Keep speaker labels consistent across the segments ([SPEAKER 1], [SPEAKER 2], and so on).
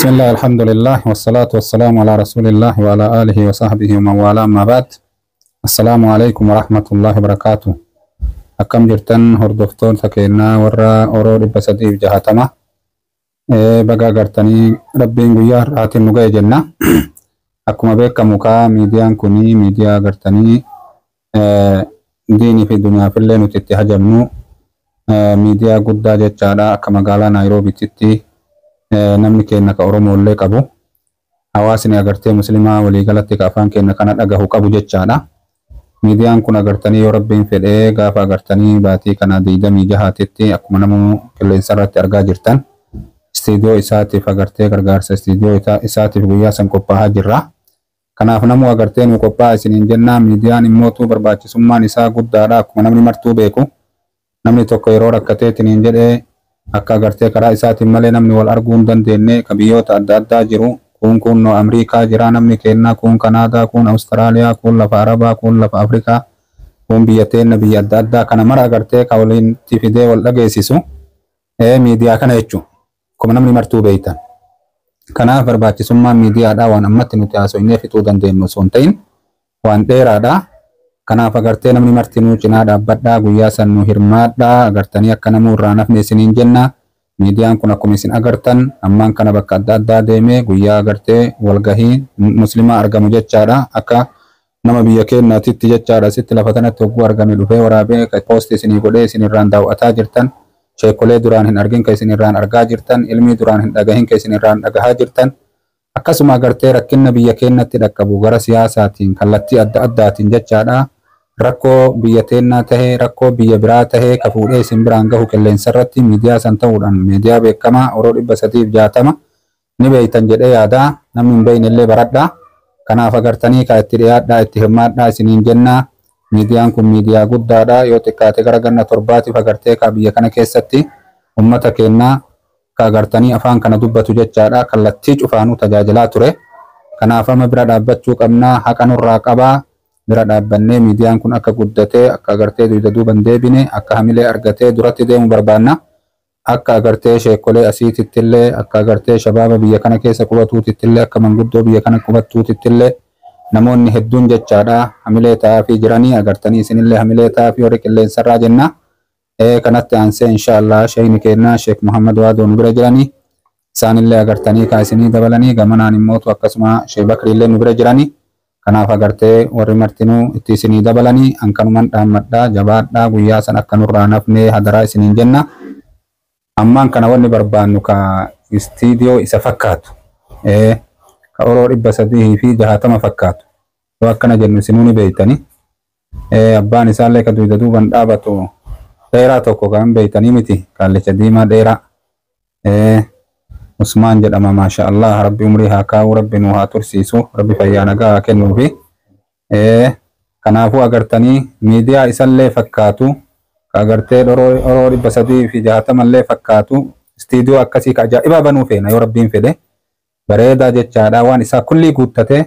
[SPEAKER 1] بسم الله، الحمد لله، والصلاة والسلام على رسول الله وعلى آله وصحبه ومن والاه، أما بعد، السلام عليكم ورحمة الله وبركاته. Akkam jirtan hordoftoota keenyaa warra Oroo 360? Baga agartanii Rabbiin guyyaa har'aatiin nu ga'e jenna. Akkuma beekamu kaa miidiyaan kunii miidiyaa agartanii diinii fi duniyaafillee nuti itti hajamnu, miidiyaa guddaa jechaadha. Akka magaalaa Naayiroobiitti namni keenya ka Oromoollee qabu, hawaasni agartee muslimaa waliigalatti ka afaan keenya kana dhagahu qabu jechaadha. Miidiyaan kun agartanii yoo Rabbiin fedhee gaafa agartanii baatii kana 26tti akkuma namuu qilleensa irratti argaa jirtan istiidiyoo isaatiif agartee gargaarsa istiidiyoo isaatiif guyyaa san qophaa'aa jirra. Kanaaf namuu agartee nu qophaa'a isiniin jennaa. Miidiyaan immootu barbaachisummaan isaa guddaadha, akkuma namni martuu beeku. Namni tokko yeroo rakkateetiniin jedhee akka agartee karaa isaatiin malee namni wal arguu hin dandeenye ka biyyoota adda addaa jiru, kun kunnoo Amriikaa jira namni keenna, kun Kanaadaa, kun Awustiraaliyaa, kun lafa Arabaa, kun lafa Afrikaa, kun biyya teenna biyya adda addaa kana mara agartee ka waliin fidee wal dhageessisu miidiyaa kana jechuudha. Akkuma namni martuu beektan. Kanaaf barbaachisummaan miidiyaadhaa waan ammatti nuti haasofnee fixuu dandeenyu osoo hin ta'in waan dheeraadha. Kanaaf agartee namni martinuu cinaa dhaabbadhaa, guyyaa san nu hirmaadhaa, agartanii akka namuu irraa nafne isiniin jenna. Miidiyaan kun akkuma isin agartan ammaan kana bakka adda addaa deemee guyyaa agartee walgahii muslimaa argamu jechaadha. Akka nama biyya keenyaatitti jechaadha, sitti lafa kanatti hogguu argame dhufee waraabee post isinii godhee isin irraan daawwataa jirtan. Sheekolee duraan hin argin ka isin irraan argaa jirtan, ilmii duraan hin dhagahin ka isin irraan dhagahaa jirtan. Akkasuma agartee rakkinna biyya keenyatti dhaqqabu gara siyaasaatiin kallattii adda addaatiin jechaadha. Rakkoo biyya teennaa tahee, rakkoo biyya biraa tahee ka fuudhee isin biraan gahu qilleensa irratti miidiyaa san ta'uudhaan miidiyaa beekamaa Oroo 360 ni beeytan jedhee yaada. Namni hin beeyne illee baradhaa. Kanaaf agartanii ka itti dhiyaadhaa, itti hirmaadhaa isiniin jennaa. Miidiyaan kun miidiyaa guddaadha. Yoo xiqqaate gara ganna 7tiif agartee ka biyya kana keessatti ummata keenyaa ka agartanii afaan kana dubbatu jechaadha. Kallattii cufaanuu tajaajilaa ture. Kanaaf amma bira dhaabbachuu qabnaa, haqa nurraa qabaa. Bira dhaabbannee miidiyaan kun akka guddatee, akka agartee dugda duuban deebine, akka hamilee argatee duratti deemu barbaanna. Akka agartee sheekolee asiitittillee, akka agartee shabaaba biyya kana keessa qubatuutittillee, akka manguddoo biyya kana qubattuutittillee namoonni hedduun jechaadha hamilee ta'aafii jiranii, agartanii isinillee hamilee ta'aafii warri qilleensarraa jenna. Kanatti aansee inshaallah sheekni keenna Sheek Muhammad Waadoo nu bira jiranii, isaanillee agartanii kaasinii dabalanii, gamanaan immootu akkasuma Sheek Bakriillee nu bira jiranii. Kanaaf agartee warri martinuu itti isinii dabalanii hankanuman dhaammadhaa, jabaadhaa, guyyaa san akka nurraa nafnee hadaraa isiniin jenna. Ammaan kana wanni barbaannu ka istiidiyoo isa fakkaatu, ka Oroo 360 fakkaatu. Yoo akkana jennu isinuu ni beeytani. Abbaan isaallee ka dugda duuban dhaabatu dheeraa tokko kan beeytanii miti, kaallicha diimaa dheeraa. Usmaan jedhama, maasha Allah, Rabbi umrii haa kaa'u, Rabbi nu haa tursiisu, Rabbi fayyaa nagaa haa kennuufi. Kanaafuu agartanii miidiyaa isallee fakkaatu, ka agartee Oroo 360llee fakkaatu, istiidiyoo akkasii ka ajaa'ibaa banuu feena yoo Rabbiin fedhe. Bareedaa jechaadha, waan isaa kullii guuttatee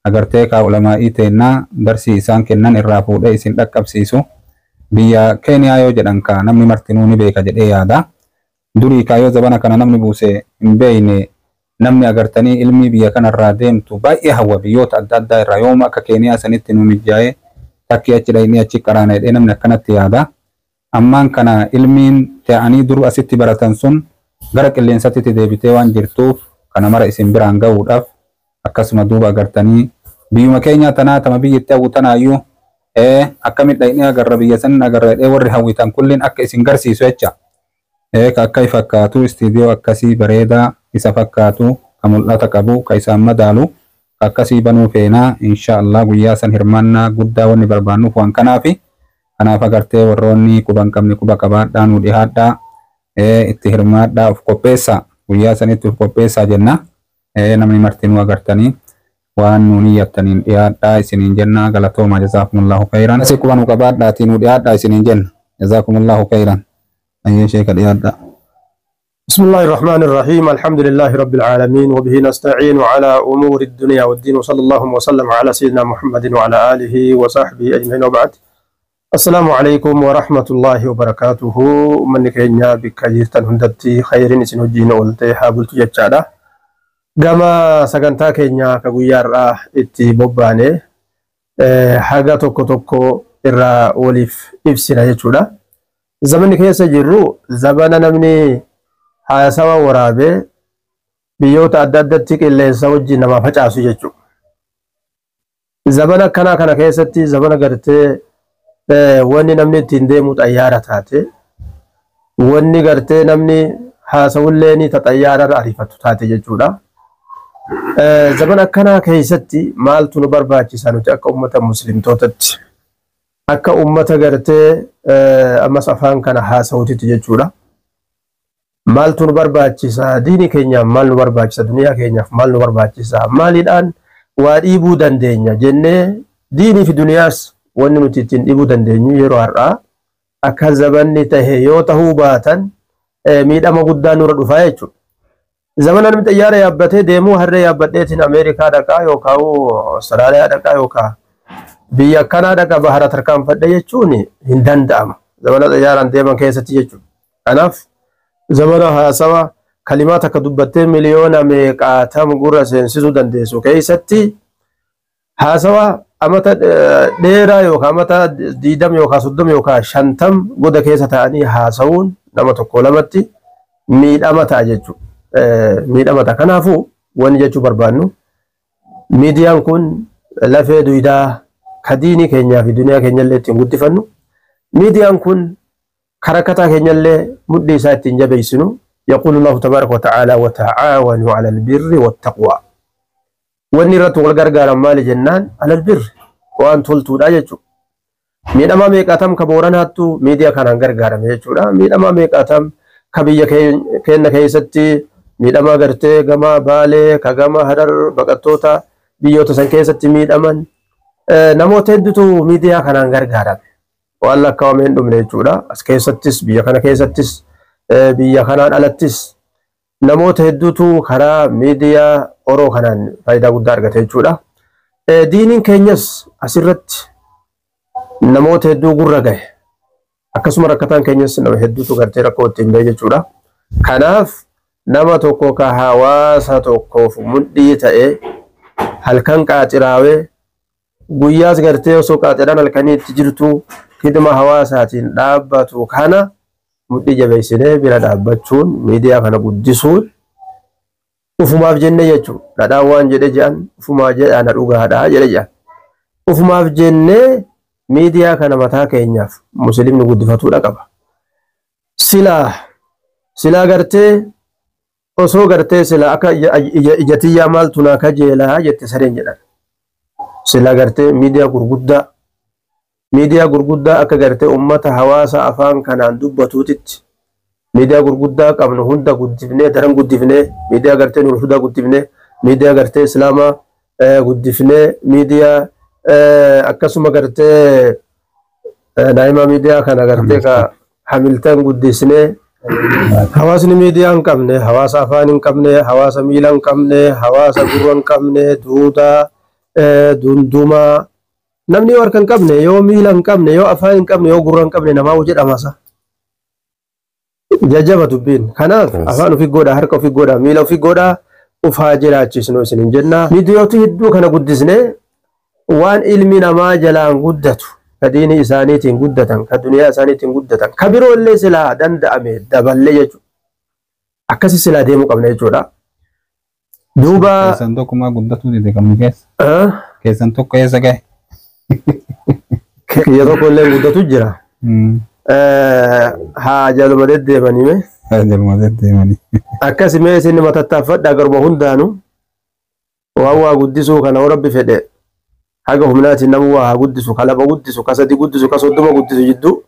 [SPEAKER 1] agartee kaa ulamaa'ii teennaa darsii isaan kennan irraa fuudhee isin dhaqqabsiisu. Biyya Keeniyaa yoo jedhan kaa namni martinuu ni beeka jedhee yaada. Durii kaa yoo zabana kana namni buuse hin beeyne, namni agartanii ilmii biyya kanarraa deemtu baay'ee hawwa, biyyoota adda addaa irraa yooma akka Keeniyaa sanitti nu mijaa'ee takki achi dhaqnee achi qaraana jedhee namni akkanatti yaada. Ammaan kana ilmiin ta'anii dur asitti baratan sun gara qilleensatti deebitee waan jirtuuf kana mara isin biraan gahuudhaaf, akkasuma duuba agartanii biyyuma keenya tanaa tama biyyi itti hawwu tanaayyuu akkamitti dhaqnee agarra biyya sanin agarra jedhee warri hawwitan kulliin akka isin garsiisu jecha. Ka akka fakkaatu istiidiyoo akkasii bareedaa isa fakkaatu, ka mul'ata qabu, ka isaan madaalu ka akkasii banuu feenaa. Insha Allah guyyaa san hirmaannaa guddaa wanni barbaannuuf waan kanaafi. Kanaaf agartee warroonni quba hin qabne quba qabaadhaa, nu dhihaadhaa, itti hirmaadhaa, of qopheessaa, guyyaa sanitti of qopheessaa jenna. Namni martinuu agartanii waan nuun iyyattaniin dhiyaadhaa isiniin jenna. Galatooma, jazaakumullahu khairan. Asii quba nu qabaadhaatii nu dhiyaadhaa isiniin jenna. Jazaakumullahu khairan. Ayyee sheeka, dhiyaadhaa.
[SPEAKER 2] بسم الله الرحمن الرحيم، الحمد لله رب العالمين، وبه نستعين على أمور الدنيا والدين، وصلى الله وسلم على سيدنا محمد وعلى آله وصحبه أجمعين، وبعد، السلام عليكم ورحمة الله وبركاته. من كينيا بك جيرتن هندتي خير إسن هجين أولتي حابلت جتشادا. Gama sagantaa keenya ka guyyaarraa itti bobbaane haga tokko tokko irraa waliif ibsina jechuudha. Zamanni keessa jirru zamana namni haasawa waraabee biyyoota adda addatti qilleensa wajjin namaa facaasu jechuudha. Zamana akkanaa kana keessatti zamana gartee wanni namni ittiin deemu xayyaara taate, wanni gartee namni haasawullee ni xayyaararra ariifatu taate jechuudha. Zamana akkanaa keessatti maaltu nu barbaachisa nuti akka uummata muslimtootatti, akka uummata gartee ammas afaan kana haasawutitti jechuudha. Maaltu nu barbaachisa? Diini keenyaaf maal nu barbaachisa? Duniyaa keenyaaf maal nu barbaachisa? Maaliidhaan waa dhiibuu dandeenya jennee diinii fi duniyaas wanni nuti ittiin dhiibuu dandeenyu yeroo har'aa akka zabanni tahe yoo tahuu baatan miidhama guddaa nurra dhufaa jechuudha. Zamana namni xayyaara yaabbatee deemuu harree yaabbadheetiin Ameerikaa dhaqaa yookaan Awustiraaliyaa dhaqaa yookaan biyya akkanaa dhaqaa bahara tarkaanfadhe jechuun hin danda'amu. Zamana xayyaaraan deeman keessatti jechuudha. Kanaaf zamana haasawa kalimaa takka dubbattee miliyoona meeqaatam gurra seensisuu dandeessu keessatti haasawa amata dheeraa yookaan amata 20 yookaan 30 yookaan 50 goda keessa taa'anii haasawuun nama tokko lamatti miidhama ta'a jechuudha. Miidhama ta'a. Kanaafuu wanni jechuu barbaannu miidiyaan kun lafee duwidaa ka diinii keenyaa fi duniyaa keenyallee ittiin guddifannu, miidiyaan kun karakkataa keenyallee mudhii isaa ittiin jabeessinu. يقول الله تبارك وتعالى وتعاونوا على البر والتقوى. Wanni irratti wal gargaaran maali jennaan على البر waan toltuudha jechuudha. Miidhamaa meeqaatam ka Booranaattu miidiyaa kanaan gargaarame jechuudha. Miidhamaa meeqaatam ka biyya keenya keessatti miidhamaa gartee gama Baalee ka gama Harar baqattoota biyyoota san keessatti miidhaman namoota hedduutu miidiyaa kanaan gargaarame. Waan lakkaawamee hin dhumne jechuudha. As keessattis biyya kana keessattis biyya kanaan alattis namoota hedduutu karaa miidiyaa Oroo kanaan faayidaa guddaa argate jechuudha. Diiniin keenyas asirratti namoota hedduu gurra gahe. Akkasuma rakkataan keenyas nama hedduutu gartee rakkoo ittiin bahe jechuudha. Kanaaf nama tokko ka hawaasa tokkoof mudhii ta'e halkan qaaciraawee guyyaas gartee osoo qaaxiraan halkanii itti jirtu hidma hawaasaatiin dhaabbatu kana mudhii jabeessinee bira dhaabbachuun miidiyaa kana guddisuun ufumaaf jennee jechuudha. Dhadhaan waan jedhe jedhan ufumaa jedhaa na dhugaadhaa jedhe jedhan. Ufumaaf jennee miidiyaa kana mataa keenyaaf musliimni guddifatuudha qaba. Silaa gartee osoo gartee silaa akka ija tiyyaa maaltu naa kajeelaa jette sareen jedhan. Silaa gartee miidiyaa gurguddaa akka gartee uummata hawaasa afaan kanaan dubbatuutitti miidiyaa gurguddaa qabnu hunda guddifnee daran guddifnee miidiyaa gartee Nuur Hudaa guddifnee miidiyaa gartee Islaamaa guddifnee miidiyaa akkasuma gartee Naa'imaa miidiyaa kana gartee ka Hamiltan guddisnee hawaasni miidiyaa hin qabne, hawaasa afaan hin qabne, hawaasa miila hin qabne, hawaasa gurra hin qabne, duudaa dundumaa namni yoo harka hin qabne, yoo miila hin qabne, yoo afaan hin qabne, yoo gurra hin qabne namaa jedhamasa. Jajjaba dubbiin. Kanaaf afaan ofii godhaa, harka ofii godhaa, miila ofii godhaa, ufaa jiraachisnu isin hin jenna. Miidiyoota hedduu kana guddisnee waan ilmi namaa jalaan guddatu, ka diinii isaaniitiin guddatan, ka duniyaa isaaniitiin guddatan, ka biroo illee silaa danda'ame daballee jechuudha. Akkasi silaa deemuu qabna jechuudha. Duuba
[SPEAKER 1] Keessan tokko maa guddatu dide kamni keessa? Keessan tokko eessa gahe?
[SPEAKER 2] Kiyya tokko illee guddatu jira. Haa jaluma deddeemanii mee?
[SPEAKER 1] Jaluma deddeemanii.
[SPEAKER 2] Akkasi mee isin matattaaffadhaa garuma hundaanu waan waa guddisuu kana rabbi fedhe haga humnaatiin nama waa haa guddisu, ka lama guddisu, ka sadi guddisu, ka 30 guddisu jidduu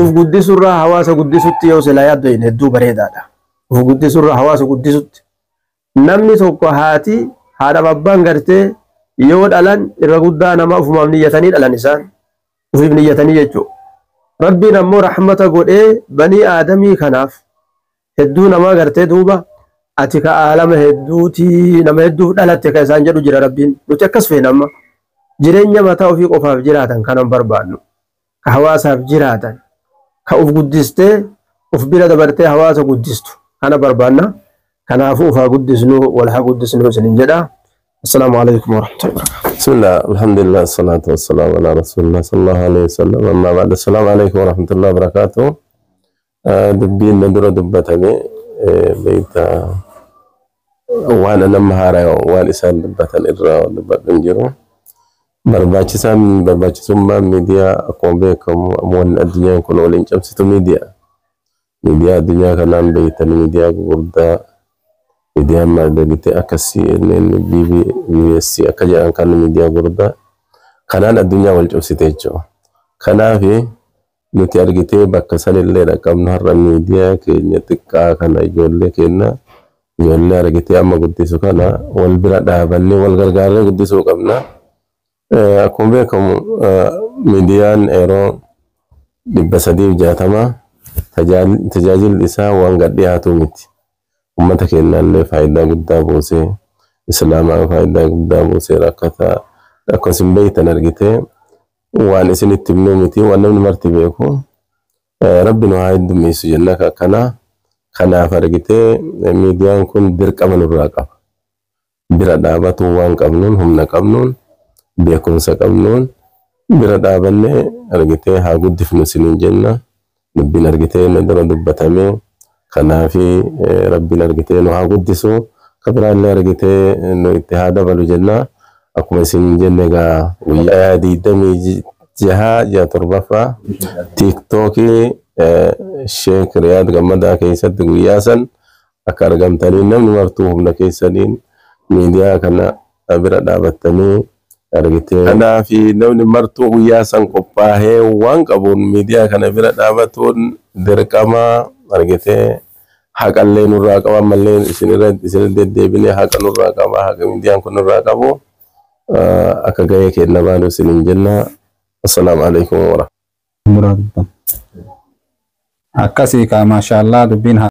[SPEAKER 2] uf guddisurraa hawaasa guddisutti yoo silaa yaaddoyin hedduu bareedaadha. Uf guddisurraa hawaasa guddisutti namni tokko haati haadha abbaan gartee yoo dhalan irra guddaa nama ufumaaf niyyatanii dhalan isaan ufiif niyyatanii jechuudha. Rabbiin ammoo rahmata godhee banii aadamii kanaaf hedduu namaa gartee duuba ati ka aalama hedduutii nama hedduuf dhalatte ka isaan jedhu jira Rabbiin. Nuti akkas feena amma jireenya mataa ofii qofaaf jiraatan kanan barbaannu, ka hawaasaaf jiraatan, ka uf guddistee uf bira dabartee hawaasa guddistu kana barbaanna. Kanaafuu ufaa guddisnu wal haa guddisnu isinin jedha. Assalaamu alaikum warahmatullahi wabarakatuh.
[SPEAKER 3] بسم الله الحمد لله الصلاة والسلام على رسول الله صلى الله عليه وسلم أما بعد السلام عليكم ورحمة الله وبركاته. دبين ندرة دبتني بيت وأنا نم هارا وأنا إسان دبتن إرى دبتن جرو برباچسان برباچسummaan miidiyaa akkuma beekamu wanni addunyaan kun waliin cabsitu miidiyaa. Miidiyaa addunyaa kanaan beeytan miidiyaa gurguddaa miidiyaan maal akka CNN, BBC akka jedhan kan miidiyaa gurguddaa kanaan addunyaa wal cabsite jechuudha. Kanaaf nuti argitee bakka sanillee dhaqqabnu har'a miidiyaa keenya xiqqaa kana ijoollee keenya ijoollee argitee amma guddisu kana wal bira dhaabannee wal gargaarree guddisuu qabna. Akkuma beekamu miidiyaan yeroo 360 tajaajilli isaa waan gad dhiyaatu miti. Uummata keenyaallee faayidaa guddaa buusee islaamaa faayidaa guddaa buusee rakkataa akkuma isin beektan argitee waan isinitti himnu miti waan namni marti beeku rabbi nu haa heddummeessu jenna akkana kanaaf argitee miidiyaan kun dirqama nurraa qaba. Bira dhaabatu waan qabnuun humna qabnuun beekumsa qabnuun bira dhaabannee argitee haa guddifnu isiniin jenna. Dubbiin argitee na dura dubbatamee kanaafi rabbiin argitee nu haa guddisu kabiraallee argitee nu itti haa dabalu jenna. Akkuma isin jenne egaa guyyaa 26 ji'a 7ffaa tiiktookii Sheek Riyaad Gammadaa keessatti guyyaa san akka argamtanii namni martuu humna keessaniin miidiyaa kana bira dhaabattanii argitee. Kanaafi namni martuu guyyaa san qophaa'ee waan qabuun miidiyaa kana bira dhaabatuun dirqama argitee haqallee nurraa qaba ammallee isinirra deddeebinee haqa nurraa qaba haqa miidiyaan kun nurraa qabu akka gahee keenya baanu isiniin jenna. Assalaamu alaikum warahmatullahi.
[SPEAKER 1] Akkasii kaa maashaallah dubbiin.